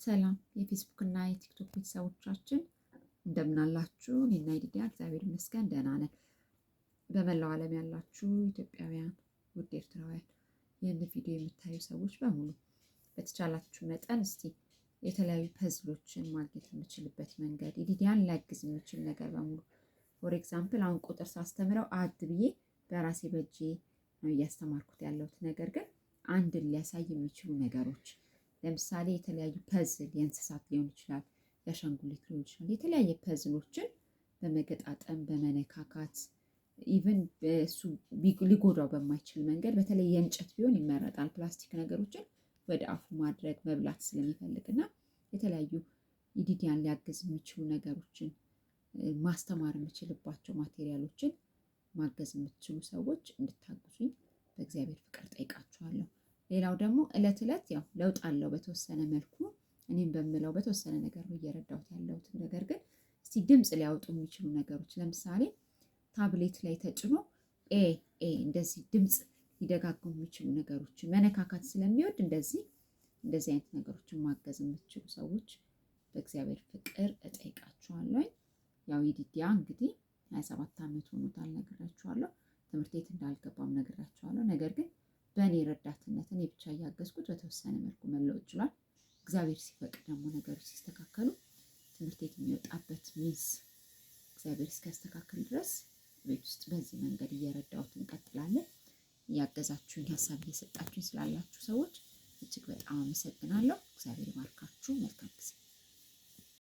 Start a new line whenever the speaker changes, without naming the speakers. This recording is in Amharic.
ሰላም የፌስቡክ እና የቲክቶክ ቤተሰቦቻችን፣ እንደምን አላችሁ? እኔና ይዲዲያ እግዚአብሔር ይመስገን ደህና ነን። በመላው ዓለም ያላችሁ ኢትዮጵያውያን፣ ውድ ኤርትራውያን፣ ይህን ቪዲዮ የምታዩ ሰዎች በሙሉ በተቻላችሁ መጠን እስቲ የተለያዩ puzzle ኦችን ማግኘት የምችልበት መንገድ፣ ይዲዲያን ሊያግዝ የሚችል ነገር በሙሉ፣ for example አሁን ቁጥር ሳስተምረው add ብዬ በራሴ በእጄ ነው እያስተማርኩት ያለሁት። ነገር ግን አንድን ሊያሳይ የሚችሉ ነገሮች፣ ለምሳሌ የተለያዩ puzzle የእንስሳት ሊሆን ይችላል፣ የአሻንጉሊት ሊሆን ይችላል። የተለያየ puzzle ኦችን በመገጣጠም፣ በመነካካት፣ even እሱ ሊጎዳው በማይችል መንገድ፣ በተለይ የእንጨት ቢሆን ይመረጣል። ፕላስቲክ ነገሮችን ወደ አፉ ማድረግ መብላት ስለሚፈልግ እና የተለያዩ ይዲዲያን ሊያግዝ የሚችሉ ነገሮችን፣ ማስተማር የምችልባቸው material ኦችን ማገዝ የምትችሉ ሰዎች እንድታግዙኝ በእግዚአብሔር ፍቅር ጠይቃችኋለሁ። ሌላው ደግሞ እለት እለት ያው ለውጥ አለው በተወሰነ መልኩ፣ እኔም በምለው በተወሰነ ነገር ነው እየረዳሁት ያለሁት። ነገር ግን እስቲ ድምፅ ሊያወጡ የሚችሉ ነገሮች፣ ለምሳሌ ታብሌት ላይ ተጭኖ A A እንደዚህ ድምፅ ሊደጋግሙ የሚችሉ ነገሮችን፣ መነካካት ስለሚወድ እንደዚህ እንደዚህ አይነት ነገሮችን ማገዝ የምትችሉ ሰዎች በእግዚአብሔር ፍቅር እጠይቃችኋለሁ። ያው ይዲዲያ እንግዲህ 27 ዓመት ሆኖታል፣ ነግራችኋለሁ። ትምህርት ቤት እንዳልገባም ነግራችኋለሁ። ነገር ግን በእኔ ረዳትነት እኔ ብቻ እያገዝኩት በተወሰነ መልኩ መለወጥ ችሏል። እግዚአብሔር ሲፈቅድ ደግሞ ነገሮች ሲስተካከሉ ትምህርት ቤት የሚወጣበት means እግዚአብሔር እስኪያስተካክል ድረስ ቤት ውስጥ በዚህ መንገድ እየረዳሁት እንቀጥላለን። እያገዛችሁኝ፣ ሀሳብ እየሰጣችሁኝ ስላላችሁ ሰዎች እጅግ በጣም አመሰግናለሁ። እግዚአብሔር ይባርካችሁ። መልካም ጊዜ።